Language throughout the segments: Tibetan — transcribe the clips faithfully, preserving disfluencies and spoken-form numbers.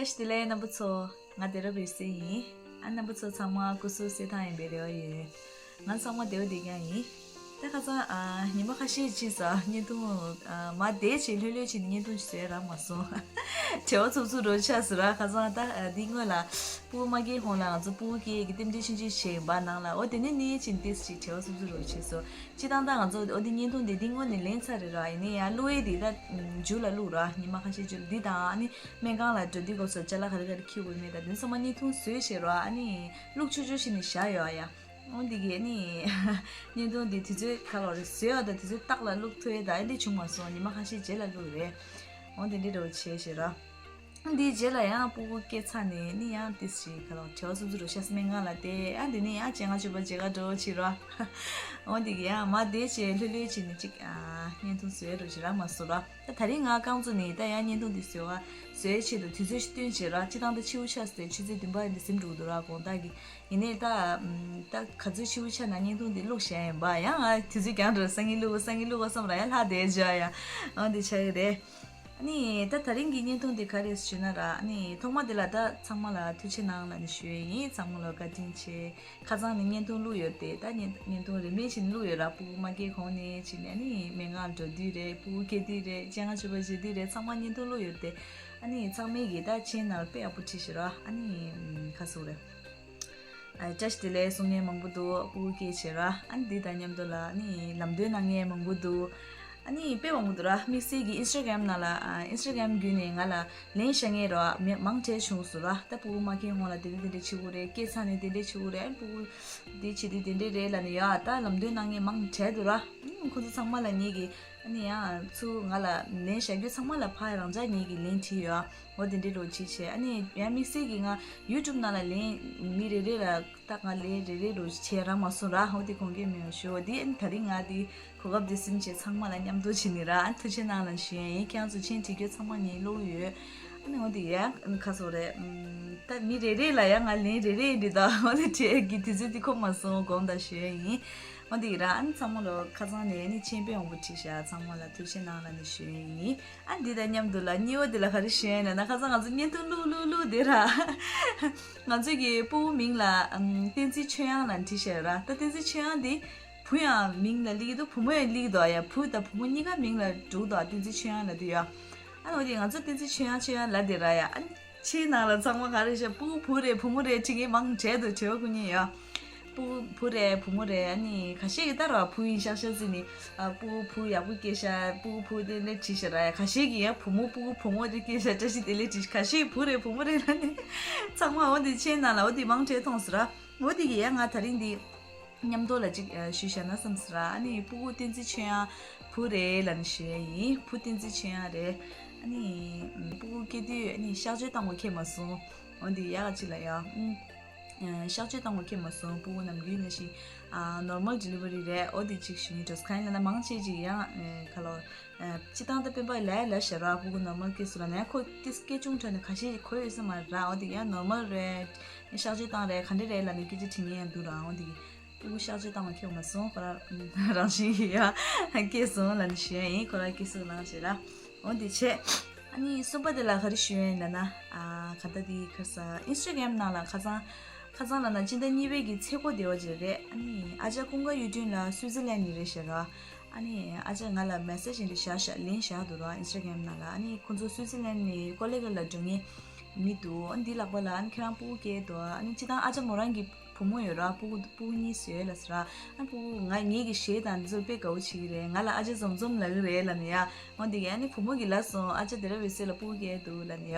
བཀྲ་ཤིས་བདེ་ལེགས་རྣམ་པ་ཚོ། ང་བདེ་རབ་རེད་ཟེར་ཡིན། ཨ་རྣམ་པ་ཚོ་ཚང་མ་སྐུ་གཟུགས་གསལ་ཐང་ཡིན་པའི་རེ་བ་ཡོད། ང་ཚང་མ་བདེ་བོ་བདེ་རྐྱང་ཡིན། ད་ཁ་སང་ཨ་ཉི་མ་ཁ་ཤས་ཕྱིན་ཙང་བརྙན་ཐུང་ཨ་མ་བསྡད་བྱས་ལྷོད་ལྷོད་བྱས་ནས་བརྙན་ཐུང་བཟོས་རག་མ་སོང་། བྲེལ་བ་འཚུབ་འཚུབ་རོ་ཆགས་སོང་ར། ཁ་སང་ད་ཨ་འདི་སྔོན་ལ་སྤུ་གུ་མ་སྐྱེས་གོང་ལ་ང་ཚོ་སྤུ་གུ་སྐྱེས་ཀྱི་རྟེན་འབྲེལ་ཆུང་ཆུང་བྱས་ཡིན་པ་ནང་ལ། འོ་དེ་ནས་ནས་ཕྱིན་ཏེ་ཞིག་བྲེལ་བ་འཚུབ་འཚུབ་རོ་བྱས་སོང་། སྤྱིར་བཏང་ད་ང་ཚོ་འོ་དེ་བརྙན་ཐུང་དེ་འདི་སྔོན་ནས་ལེན་ཚར་རེད་ར། ཡིན་ནའི་ཡང་བླུག་ཡས་དེ་ད་མཇུག་ལ་བླུག་ར། ཉི་མ་ཁ་ཤས་མཇུག་ལ་འདི་དང་ཨ་ནི་སྨན་ཁང་ལ་འགྲོ་དུས་སྐབས་སུ་ཅ་ལག་ག་རེ་ག་རེ་འཁྱེར་དགོས་མེད་ད་དེ་ཚང་མ་བརྙན་ཐུང་བཟོས་བྱས་ར། ཨ་ནི་བླུག་ཆོག་ཆོག་བྱས་ནས་བཞག་ཡོད་ཨ་ཡ། འོ་འདི་གི་ཨ་ནི་བརྙན་ཐུང་འདི་དུས་ཚོད་ག་ལོ་རེད་བཟོས་ཡོད་ད་དུས་ཚོད་རྟག་ལ་བླུག་ཐུབ་ཡས་ད་ཨ་འདི་བྱུང་མ་སོང་། ཉི་མ་ཁ་ཤས་རྗེས་ལ་བླུག་རེད། འོ་འདི་འདྲ་རོ་བྱས་བྱས་ར། འདིའི་རྗེས་ལ་ཡང་སྤུ་གུ་སྐྱེས་ཚར་ནས་ནི་ཡང་ཏིས་ཞིག་ག་ལོ་བྲེལ་བ་སུབ་སུབ་རུ་ཤ་སྨན་ཁང་ལ་བལྟས། ཨ་འདི་ནི་ཡང་སྤྱན་སྔ་ཆོས་པ་མཇལ་ཁ་འགྲོ་ཕྱིར་རོ། འོ་འདི་གི་ཡང་མ་བསྡད་བྱས་ལྷོད་ལྷོད་བྱས་ནས་ཅིག་ཨ་བརྙན་ཐུང་བཟོས་རུ་ཕྱིར་ར་མ་སོང་ར། ད་ད་རིང་ང་རྐང་བཙུགས་ནས་ད་ཡང་བརྙན་ཐུང་འདི་བཟོས་བ་བཟོས་ཆེད་དུ་དུས་ཚོད་ཞིག་བསྟུན་བྱས་ར། སྤྱིར་བཏང་ད་ཕྱི་པོ་ཆགས་སུ་ཆུ་ཚོད་བདུན་པ་འདི་ཟིན་འགྲོ་འདུག་ར་དགོང་དག་གི། ཡིན་ནའི་ད་ད་ག་ཚོད་ཕྱི་པོ་ཆགས་ན་བརྙན་ཐུང་འདི་བླུག་བཞག་ཡིན་པ། ཡང་ང་དུས་ཚོད་རྒྱང་འགྲོ་སང་ཉིན་བླུག་སང་ཉིན་བླུག་བསམ་ར་ཡང་ལྷག་བསྡད་བྱས་ཡ། འོ་འདི་ཆགས་ཀྱི་རེད། ཨ་ནི་ད་ད་རིང་གི་བརྙན་ཐུང་འདི་ག་རེ་ཞུས་ན་ར། ཨ་ནི་ཐོག་མ་འདི་ལ་ད་ཚང་མ་ལ་ཐུགས་རྗེ་གནང་ལབ་ནས་ཞུ་ཡས་ཡིན། ཚང་མ་ལ་བཀའ་དྲིན་ཆེ། ཁ་སང་ནས་བརྙན་ཐུང་བླུགས་ཡོད་དེ། ད་བརྙན་བརྙན་ཐུང་རིན་མེད་བྱས་ནས་བླུགས་ཡོད་ར། སྤུ་གུ་མ་སྐྱེས་གོང་ནས་བྱས་ནས་ཨ་ནི་སྨན་ཁང་འགྲོ་དུས་རེད། སྤུ་གུ་སྐྱེ་དུས་རེད། སྤྱན་སྔ་ཆོས་པ་མཇལ་དུས་རེད། ཚང་མ་བརྙན་ཐུང་བླུགས་ཡོད་དེ། ཨ་ནི་ཚང་མས་གི་ད་མཆན་ནང་ལ་དཔེ་ཡག་པོ་བྲིས་ཤག་ར། ཨ་ནི་ཁ་སོ་རེད། ཨ་བཀྲ་ཤིས་བདེ་ལེགས་གསུང་མཁན་མང་པོ་འདུག་སྤུ་གུ་སྐྱེས་བྱས་ར། ཨ་ནི་འདི་དང་མཉམ་དུ་ལ་ཨ་ནི་ལམ་སྟོན་གནང་མཁན་མང་པོ་འདུག་ཨ་ནི་དཔེ་མང་པོ་འདུག་ར། དམིགས་བསལ་གྱི་ཨིན་སི་ཊ་གྷ་རམ་ནང་ལ་ཨ་ཨིན་སི་ཊ་གྷ་རམ་བརྒྱུད་ནས་ང་ལ་ལན་བཞག་མཁན་ར་མི་མང་གྲས་བྱུང་སོང་ར། ད་སྤུ་གུ་མ་སྐྱེས་སྔོན་ལ་དེ་འདྲ་དེ་འདྲ་བྱེད་དགོས་རེད། སྐྱེས་ཚར་ནས་དེ་འདྲ་བྱེད་དགོས་རེད། ཨ་ནི་སྤུ་གུ་འདི་བྱེད་དུས་དེ་འདྲ་རེད་ལབ་ནས་ཡ་ད་ལམ་སྟོན་གནང་མཁན་མང་གྲས་འདུག་ར། ཨ་ནི་ཁོ་ཚོ་ཚང་མ་ལ་ངེད་ཀྱིས་ཨ་ནི་ཡང་ཚུར་ང་ལ་ལན་བཞག་རྒྱུ་ཚང་མ་ལ་ཕར་རང་འཇགས་ངེད་ཀྱིས་ལན་བྲིས་ཡོད། འོ་དེ་འདྲའི་རོགས་བྱེད་བྱས། ཨ་ནི་ཡང་དམིགས་བསལ་གྱིས་ང་ཡུ་ཊུབ་ནང་ལ་ལན་མི་རེ་རེ་ལ་ད་ང་ལན་རེ་རེ་རོགས་བྱས་རག་མ་སོང་ར། འོ་དེ་དགོངས་འགལ་མེད་པ་ཞུ། འོ་དེ་ཨ་ནི་ད་རིང་ང་དེ་གོ་སྐབས་དེ་ཟིན་བྱས་ཚང་མ་ལ་མཉམ་དུ་བྱས་ནི་ར། ཨ་ནི་ཐུགས་རྗེ་གནང་ལབ་ཞུ་ཡ་ཡིན། ཁྱེད་རང་ཚོ་མཆན་བྲིས་རྒྱུ་ཚང་མ་ངས་ཀློག་ཡོད། ཨ་ནི་འོ་དེ་ཡ་ཁ་སོ་རེད། ད་མི་རེ་རེ་ལ་ཡ་ང་ལན་རེ་རེ་འདི་ད་འོ་དེ་བྲིས་ཀྱི་དུས་ཚོད་དེ་ཁོམ་མ་སོང་དགོངས་དག་ཞུ་ཡ་ཡིན། འོ་འདི་ར། ཨ་ནི་ཚང་མ་ལོ་ཁ་སང་ནས་ཨ་ནི་མཆན་དཔེ་མང་པོ་བྲིས་ཤག་ཚང་མ་ལ་ཐུགས་རྗེ་གནང་ལབ་ནས་ཞུ་ཡ་ཡིན། ཨ་འདི་དང་མཉམ་དུ་ལ་གཉིས་པ་འདི་ལ་ག་རེ་ཞུ་ཡ་ཡིན་ན། ཁ་སང་ང་ཚོ་བརྙན་ཐུང་བླུག་བླུག་བླུག་དེ་ར། ང་ཚོ་གི་སྤུ་གུ་མིང་ལ་ཨམ་བསྟན་འཛིན་ཆོས་དབྱངས་ལབ་བྲིས་ཤག་ར། ད་བསྟན་འཛིན་ཆོས་དབྱངས་འདི་བུ་ཡང་མིང་ལ་སླེབས་ཀྱི་འདུག་བུ་མོ་ཡང་སླེབས་ཀྱི་འདུག་ཡ། བུ་དང་བུ་མོ་གཉིས་ཀ་མིང་ལ་འགྲོ་གི་འདུག་བསྟན་འཛིན་ཆོས་དབྱངས་ལབ་དུས་ཡ། ཨ་ནི་འོ་དེ་ང་ཚོ་བསྟན་འཛིན་ཆོས་དབྱངས་ཆོས་དབྱངས་ལབ་དེ་ར་ཡ། ཨ་ནི་ཕྱིའི་ནང་ལ་ཚང་མ་ག་རེ་བཤད། སྤུ་གུ་བུ་རེད་བུ་མོ་རེད་དྲི་ངན་མང་དྲགས་འདུག་དྲི་བ་ཁུར་མཁན་ཡོད། སྤུ་གུ་བུ་རེད་བུ་མོ་རེད། ཨ་ནི་ཁ་ཤས་ཀྱིས་ད་ར་བུ་ཡིན་ཤག་ཤག་ཟེར་ནས། ཨ་སྤུ་གུ་བུ་ཡག་པོ་སྐྱེས་ཤག་སྤུ་གུ་བུ་དེ་འདྲ་བྲིས་ཤག་ར་ཡ། ཁ་ཤས་ཀྱིས་ཡང་བུ་མོ་སྤུ་གུ་བུ་མོ་དེ་སྐྱེས་ཤག་བཀྲ་ཤིས་བདེ་ལེགས་བྲིས། ཁ་ཤས་བུ་རེད་བུ་མོ་རེད་ལབ་ནས། ཚང་མ་འོ་དེ་མཆན་ནང་ལ་འོ་དེ་མང་དྲགས་མཐོང་སོང་ར། འོ་དེ་གི་ཡ་ང་ད་རིང་འདི་མཉམ་དུ་ལ་ཅིག་ཨ་ཞུས་བཞག་ན་བསམ་སོང་ར། ཨ་ནི་སྤུ་གུ་བསྟན་འཛིན་ཆོས་དབྱངས་བུ་རེད་ལབ་ནས་ཞུ་ཡ་ཡིན། བུ་བསྟན་འཛིན་ཆོས་དབྱངས་རེད། ཨ་ནི་སྤུ་གུ་སྐྱེ་དུས་ཨ་ནི་གཤག་བཅོས་བཏང་བ་ཁྱད་མ་སོང་། འོ་འདི་ཡག་ག་ཅིག་ལ་ཡ། ཨ་གཤག་བཅོས་བཏང་བ་ཁྱད་མ་སོང་། སྤུ་གུ་ནམ་རྒྱུན་ནང་བཞིན་ཨ་ནོར་མལ་ཌི་ལི་ཝ་རི་རེད། འོ་འདི་ཅིག་ཞུ་ཡིན། འགྲོ་ས་གང་ཡིན་ལབ་ན་མང་ཆེ་ཅིག་ཡང་ཨ་ག་ལོ་ཨ་སྤྱིར་བཏང་ད་སྤེན་པ་ལས་ལས་ཤ་ར་སྤུ་གུ་ནོར་མལ་སྐྱེས་སོང་ལབ་ན་ཡང་ཁོ་ཏིས་སྐྱེ་ཆུང་དྲགས་ནས་ཁ་ཤས་ཁོ་ཡོད་ས་མ་རེད་ར། འོ་འདི་ཡང་ནོར་མལ་རེད། གཤག་བཅོས་བཏང་རེད་ག་འདྲ་རེད་ལབ་ནས་སྐད་ཆ་དྲི་མཁན་ཡང་འདུག་ར། འོ་འདི་སྤུ་གུ་གཤག་བཅོས་བཏང་བ་ཁྱོད་མ་སོང་ཁོ་ར་རང་བཞིན་གྱིས་ཡ་སྐྱེས་སོང་ལབ་ནས་ཞུ་ཡ་ཡིན། ཁོ་ར་སྐྱེས་སོང་ལབ་བྱས་ར། འོ་འདི་བྱས། ཨ་ནི་གསུམ་པ་དེ་ལ་ག་རེ་ཞུ་ཡ་ཡིན་ལབ་ན། ཨ་ག་ད་དེ་ཁ་སང་ཨིན་སི་ཊ་གྷ་རམ་ནང་ལ་ཁ་སང་ཁ་སང་ལབ་ན་སྤྱི་ཟླ་གཉིས་པའི་གི་ཚེས་འགོ་དེ་བ་ཅིག་རེད། ཨ་ནི་ཨ་ཅག་ཀུན་དགའ་གཡུ་སྒྲོན་ལགས་སུའི་ཙི་ལན་ནས་རེད་ཤག་ར། ཨ་ནི་ཨ་ཅག་ང་ལ་མེ་སེ་ཇི་འདི་བཞག་ཤག་ལན་བཞག་འདུག་ར་ཨིན་སི་ཊ་གྷ་རམ་ནང་ལ། ཨ་ནི་ཁོང་ཚོ་སུའི་ཙི་ལན་ནས་ཀོ་ལི་གྷལ་ལ་འགྲོ་མཁན་མི་འདུག་ཨ་ནི་འདི་ལག་པ་ལ་ཨ་ནི་ཁྱེད་རང་སྤུ་གུ་སྐྱེས་འདུག་ཨ་ནི་སྤྱིར་བཏང་ཨ་ཅག་མོ་རང་གི་བུ་མོ་ཡོད་ར། སྤུ་གུ་སྤུ་གུ་གཉིས་བཟོས་ལབ་ཟེར་ར། ཨ་སྤུ་གུ་ང་ངེད་ཀྱི་གཞས་དང་འདི་ཚོ་དཔེ་དགའ་བོ་བྱེད་ཀྱི་རེད། ང་ལ་ཨ་ཅག་འཛོམས་འཛོམས་ལབ་ཀྱི་རེད་ལབ་ནས་ཡ། འོ་འདི་ག་ཨ་ནི་བུ་མོ་གིས་ལབ་སོང་། ཨ་ཅག་དེ་ར་བའི་སྲོལ་ལ་སྤུ་གུ་སྐྱེས་འདུག་ལབ་ནས་ཡ།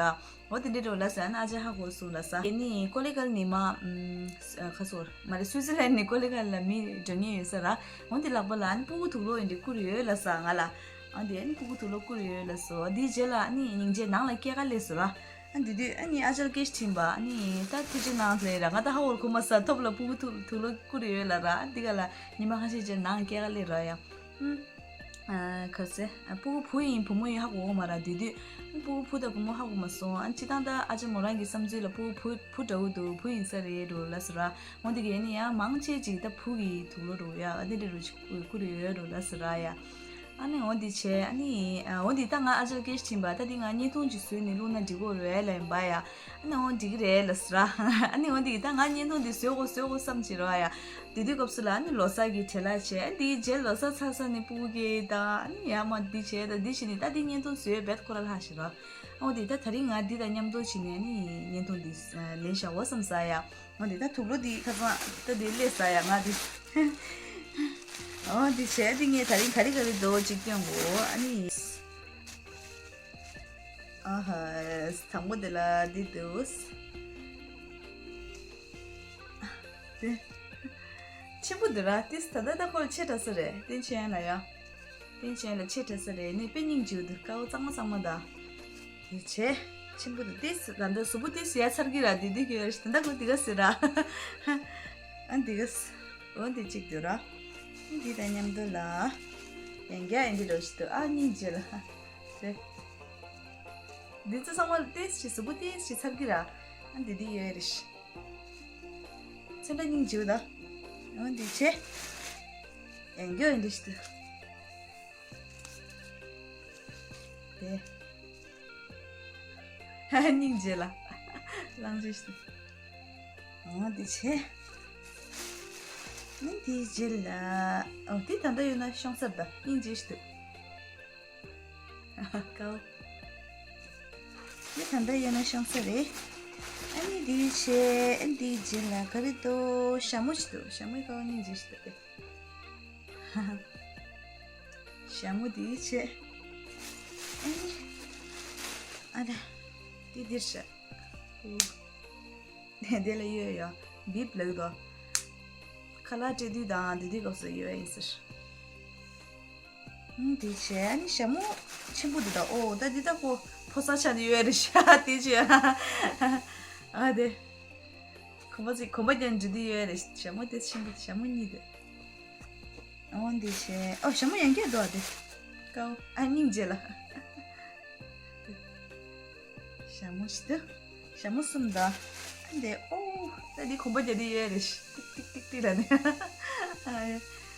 འོ་དེ་འདྲ་འགྲོ་ལབ་ཟེར། ཨ་ནི་ཨ་ཅག་ཧ་གོ་སོང་ལབ་ས། ཨེ་ནི་ཀོ་ལི་གྷལ་ནས་མ་ཨམ་ཁ་སོ་མ་རེད། སུའི་ཙི་ལན་ནས་ཀོ་ལི་གྷལ་ལ་མི་འགྲོ་མཁན་ཡོད་ས་ར། འོ་འདི་ལག་པ་ལ་ཨ་ནི་སྤུ་གུ་དུག་ལོག་ཡིན་འདི་བསྐུར་ཡོད་ལབ་ས་ང་ལ། ཨ་འདི་ཨ་ནི་སྤུ་གུ་དུག་ལོག་བསྐུར་ཡོད་ལབ་སོང་། འདིའི་རྗེས་ལ་ཨ་ནི་སྙིང་རྗེ་ནང་ལ་སྐྱེལ་ག་སླེབས་སོང་ར། ཨ་འདི་དུས་ཨ་ནི་ཨ་ཅག་སྐད་ཆ་དྲིས་པ། ཨ་ནི་ད་ཐུགས་རྗེ་གནང་ལབ་ར། ང་ད་ཧ་གོ་གོ་མ་ས་ཐོབ་ལ་སྤུ་གུ་དུག་དུག་ལོག་བསྐུར་ཡོད་ལབ་ར། ཨ་འདི་ག་ལ་ཉི་མ་ཁ་ཤས་རྗེས་ནང་སྐྱེལ་ག་སླེབས་ར་ཡ། ཨུམ། ཨ་ག་ཟེ། ཨ་སྤུ་གུ་བུ་ཡིན་བུ་མོ་ཡིན་ཧ་གོ་གོ་མ་ར་དེ་དུས། སྤུ་གུ་བུ་དང་བུ་མོ་ཧ་གོ་མ་སོང་། ཨ་སྤྱིར་བཏང་ད་ཨ་ཅག་མོ་རང་གི་བསམ་ཚུལ་ལ་སྤུ་གུ་བུ་བུ་འདྲ་བོ་འདུག་བུ་ཡིན་ས་རེད་འགྲོ་ལབ་སོང་ར། འོ་དེ་གས་ནི་ཡང་མང་ཆེ་ཅིག་ད་བུ་གི་དུག་ལོག་འགྲོ་ཡ་ཨ་དེ་འདྲ་རུ་ཅིག་བསྐུར་ཡོད་འགྲོ་ལབ་སོང་ར་ཡ། ཨ་ནི་འོ་འདི་བྱས། ཨ་ནི་ཨ་འོ་འདི་ད་ང་ཨ་ཅག་སྐད་ཆ་དྲིས་པ། ད་འདི་ང་བརྙན་ཐུང་ཅིག་བཟོས་ནས་བླུགས་ན་འགྲིག་གོ་རེད་ལབ་ཡིན་པ་ཡ། ཨ་ནི་འོ་འགྲིག་གི་རེད་ལབ་ཟེར། ཨ་ནི་འོ་འདི་ད་ང་བརྙན་ཐུང་འདི་བཟོས་གོ་བཟོས་གོ་བསམ་བྱས་རོགས་ཡ། དེ་དུས་སྐབས་སུ་ལ་ཨ་ནི་ལོ་གསར་གྱི་བྲེལ་ལ་བྱས། ཨ་འདི་རྗེས་ལོ་གསར་ཚར་ས་ནས་སྤུ་གུ་སྐྱེས་ད། ཨ་ནི་ཡ་མ་འདི་བྱས་ད་འདི་བྱས་ནས་ད་འདི་བརྙན་ཐུང་བཟོས་བེད་ཁོ་ར་ལྷག་ཤི་རོགས། འོ་འདི་ད་ད་རིང་ང་འདི་དང་མཉམ་དུ་བྱས་ནས་ཨ་ནི་བརྙན་ཐུང་འདི་ལེན་བཞག་འོ་བསམ་ས་ཡ། འོ་འདི་ད་དུག་ལོག་འདི་ཁ་སང་ད་འདི་ལས་ས་ཡ་ང་འདི། འོ་འདི་བྱས་འདི་ངས་ད་རིང་ག་རེ་ག་རེ་འདུག་ཅིག་སྟོན་གོ། ཨ་ནི། ཨ་ཧ། དང་པོ་དེ་ལ་འདི་འདུག་དེ། ཆེན་པོ་འདུག་ར། ཏིས་ད་ལྟ་ད་ཁོ་ལ་ཆེ་དྲགས་ས་རེད། བསྟན་ཆེན་ལ་ཡ། བསྟན་ཆེན་ལ་ཆེ་དྲགས་ས་རེད། ནི་དཔེ་སྙིང་རྗེ་འདུག་ཀའོ་གཙང་མ་གཙང་མ་ད། དེ་བྱས། ཆེན་པོ་འདུག་ཏིས་ད་ལྟ་གཟུགས་པོ་ཏིས་ཡ་ཚར་གི་ར། འདི་འདི་གི་ར་ད་ལྟ་ཁོ་འདི་ག་ཟེར་ར། ཨ་འདི་ག་ཟེར། འོ་འདི་གཅིག་འདུག་ར། འདི་དང་མཉམ་དུ་ལ། ཡང་བསྐྱར་ཡང་འདི་འདྲ་ཞིག་འདུག་ཨ་སྙིང་རྗེ་ལ། རེད། འདི་ཚོ་ཚང་མ་ཏོག་ཙམ་གཟུགས་པོ་ཏོག་ཙམ་ཚར་གི་ར། ཨ་འདི་འདི་ཡོད་རེད་ཤག་ཚོན་ཁྲ་སྙིང་རྗེ་པོ་ད། འོ་འདི་བྱས། ཡང་བསྐྱར་ཡང་འདི་ཞིག་འདུག་དེ། ཧ་ཧ་སྙིང་རྗེ་ལ། གླང་རྗེས་ཤིག་འདུག་འོ་འདི་བྱས། ཨ་འདི་རྗེས་ལ། འོ་འདི་ད་ལྟ་ཡོད་ན་ཤོང་ཚར་ད། སྙིང་རྗེ་ཞིག་འདུག་ཀའོ། འདི་ད་ལྟ་ཡོད་ན་ཤོང་ས་རེད། ཨ་ནི་འདི་བྱས། ཨ་འདི་རྗེས་ལ་ག་རེ་འདུག་ཞྭ་མོ་ཞིག་འདུག་ཞྭ་མོའི་ཀའོ་སྙིང་རྗེ་ཞིག་འདུག་ཞྭ་མོ་འདི་བྱས། ཨ་ནི། ཨ་ལ། འདི་འདིར་བྱས། འདི་ལ་གཡོན་ཡོད། འབིབ་ལབ་ཀྱི་འདུག་ཁ་ལག་སྤྲད་དུས་དང་དེ་དུས་སྐབས་སུ་གཡོན་ཡིན་ཟེར། ཨང་། དེ་བྱས་ཨ་ནི་ཞྭ་མོ་ཆེན་པོ་འདི་དང་། ཨོ་ད་འདི་ད་ཁོ་ཕོ་གསར་ཆགས་ནས་ཡོད་རེད་ཤག་དེ་བྱས། ཨ་དེ། གོམ་པ་ཅིག་གོམ་པ་རྒྱག་འགྲོ་དུས་ཡོད་རེད། ཞྭ་མོ་དེ་ཆེན་པོ། ཞྭ་མོ་གཉིས་དེ། ཨོ་འདི་བྱས། ཨོ་ཞྭ་མོ་ཡང་བསྐྱར་འདུག་ཨ་དེ། ཀའོ། ཨ་སྙིང་རྗེ་ལ། ཞྭ་མོ་ཞིག་འདུག་ཞྭ་མོ་གསུམ་དང་། ཨ་འདི། ཨོ། ད་འདི་གོམ་པ་རྒྱག་དུས་ཡོད་རེད། ཏིག་ཏིག་ཏིག་ཏིག་ལ་ནི། ཨ་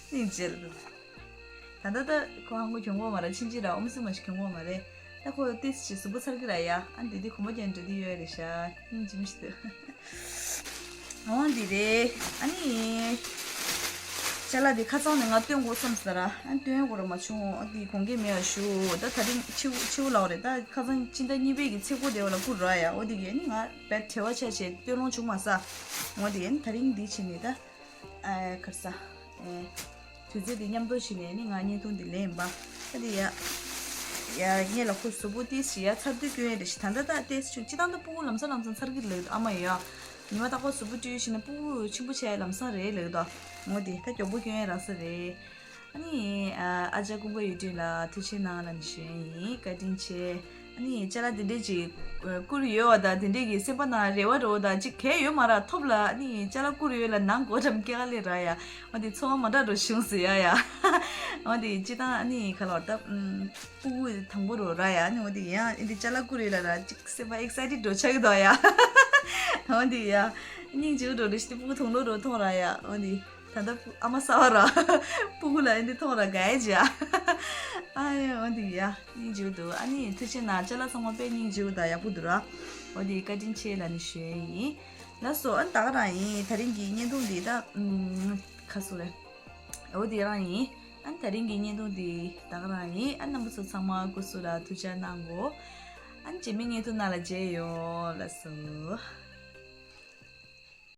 སྙིང་རྗེ་ལ། ད་ལྟ་ད་ཁོ་ཧང་གོ་གྱོན་གོ་མ་རེད། ཕྱིན་ཆད་ར་ཨོམ་སི་མ་ཞིག་གྱོན་གོ་མ་རེད། ད་ཁོ་ཏིས་ཅིག་གཟུགས་པོ་ཚར་གི་ར་ཡ། ཨ་འདི་འདི་གོམ་པ་རྒྱག་འགྲོ་དུས་ཡོད་རེད་ཤག་སྙིང་རྗེ་མོ་ཞིག་འདུག་འོ་འདི་རེད། ཨ་ནི། ཅ་ལག་འདི་ཁ་སང་ནས་ང་སྟོན་དགོས་བསམ་ཟེར་ར། ཨ་སྟོན་དགོས་ར་མ་བྱུང་། ཨ་འདི་དགོངས་འགལ་མེད་པ་ཞུ། ད་ད་རིང་ཕྱི་ཕྱི་པོ་ལའོ་རེད། ད་ཁ་སང་སྤྱི་ཟླ་གཉིས་པའི་གི་ཚེས་དགུ་དེ་བ་ལ་བསྐུར་ར་ཡ། འོ་འདི་གི་ཨ་ནི་ང་བེད་བྲེལ་བ་ཆགས་བྱས་སྟོན་ལོང་བྱུང་མ་ས། འོ་འདི་ཨ་ནི་ད་རིང་འདི་བྱས་ནས་ད། ཨ་གར་ས། ཨེ། དུས་ཚོད་འདི་མཉམ་དུ་བྱས་ནས་ནི་ང་བརྙན་ཐུང་འདི་ལེན་ཡིན་པ། ད་འདི་ཡ། ཡ་ངས་ལ་ཁོ་གཟུགས་པོ་ཏིས་ཡ་ཚར་དུས་སྐྱོན་ཡ་རེད་ཤག་ད་ལྟ་ད་ཏིས་ཆུ་སྤྱི་བཏང་ད་སྤུ་གུ་ལམ་སང་ལམ་སང་ཚར་གི་ལེགས་འདུག་ཨ་མ་ཡ། ཉི་མ་རྟག་པར་གཟུགས་པོ་བཀྲུས་བྱས་ན་སྤུ་གུ་ཆེན་པོ་བྱས་ལམ་སང་རེད་ལེགས་འདུག་འོ་དེ་ད་མགྱོགས་པོ་སྐྱོན་ཡ་རག་ས་རེད། ཨ་ནི། ཨ་ཅག་ཀུན་དགའ་ཡུལ་དྲུག་ལ་ཐུགས་རྗེ་གནང་ལབ་ནས་ཞུ་ཡ་ཡིན། བཀའ་དྲིན་ཆེ། ཨ་ནི་ཅ་ལག་འདི་འདྲས་ཅིག་བསྐུར་ཡོད་པ་དང་། དེ་འདྲས་ཀྱི་སེམས་པ་ནང་རེ་བ་རེ་བ་དང་ཅིག་གལ་ཡོད་མ་རེད། ཐོབ་ལ་ཨ་ནི་ཅ་ལག་བསྐུར་ཡོད་ལ་ནང་སྒོ་འགྲམ་སྐྱེལ་ག་ལེ་ར་ཡ། འོ་དེ་ཚོར་བ་མ་འདྲ་འགྲོ་བྱུང་ཟེར་ཡ་ཡ། འོ་དེ་སྤྱི་བཏང་ཨ་ནི་ག་ལ་བར་ད་ཨུམ། སྤུ་གུ་དང་པོ་རོ་ར་ཡ། ཨ་ནི་འོ་དེ་ཡང་ཨ་འདི་ཅ་ལག་བསྐུར་ཡོད་ལ་ར་ཅིག་སེམས་པ་ཨེག་སའི་ཊེཌ་འགྲོ་ཆགས་ཀྱི་འདུག་ཡ། འོ་དེ་ཡ། སྙིང་རྗེ་པོ་འགྲོ་རེ་ཞིག་སྤུ་གུ་དང་པོ་རོ་མཐོང་ར་ཡ། འོ་དེ། ད་ལྟ་སྤུ་ཨ་མ་གསར་པ་ར། སྤུ་གུ་ལ་ཨེ་འདི་མཐོང་ར་དགའ་ཡས་བྱས། ཨ་ཡ་འོ་འདི་ཡ་སྙིང་རྗེ་པོ་འདུག་ཨ་ནི་ཐུགས་རྗེ་གནང་། ཅ་ལག་ཚང་མ་དཔེ་སྙིང་རྗེ་པོ་དང་ཡག་པོ་འདུག་ར། འོ་འདི་བཀའ་དྲིན་ཆེ་ལབ་ནས་ཞུ་ཡས་ཡིན། ལགས་སོ། ཨ་ནི་ད་ག་རང་ཡིན། ད་རིང་གི་བརྙན་ཐུང་འདི་ད་ཨུམ་ཁ་སོ་རེད། འོ་འདི་རང་ཡིན། ཨ་ནི་ད་རིང་གི་བརྙན་ཐུང་འདི་ད་ག་རང་ཡིན། ཨ་ནི་རྣམ་པ་ཚོ་ཚང་མ་སྐུ་གཟུགས་ལ་ཐུགས་ཅག་གནང་གོ་ཨ་ནི་རྗེས་མའི་བརྙན་ཐུང་ནང་ལ་མཇལ་ཡོང་། ལགས་སོ།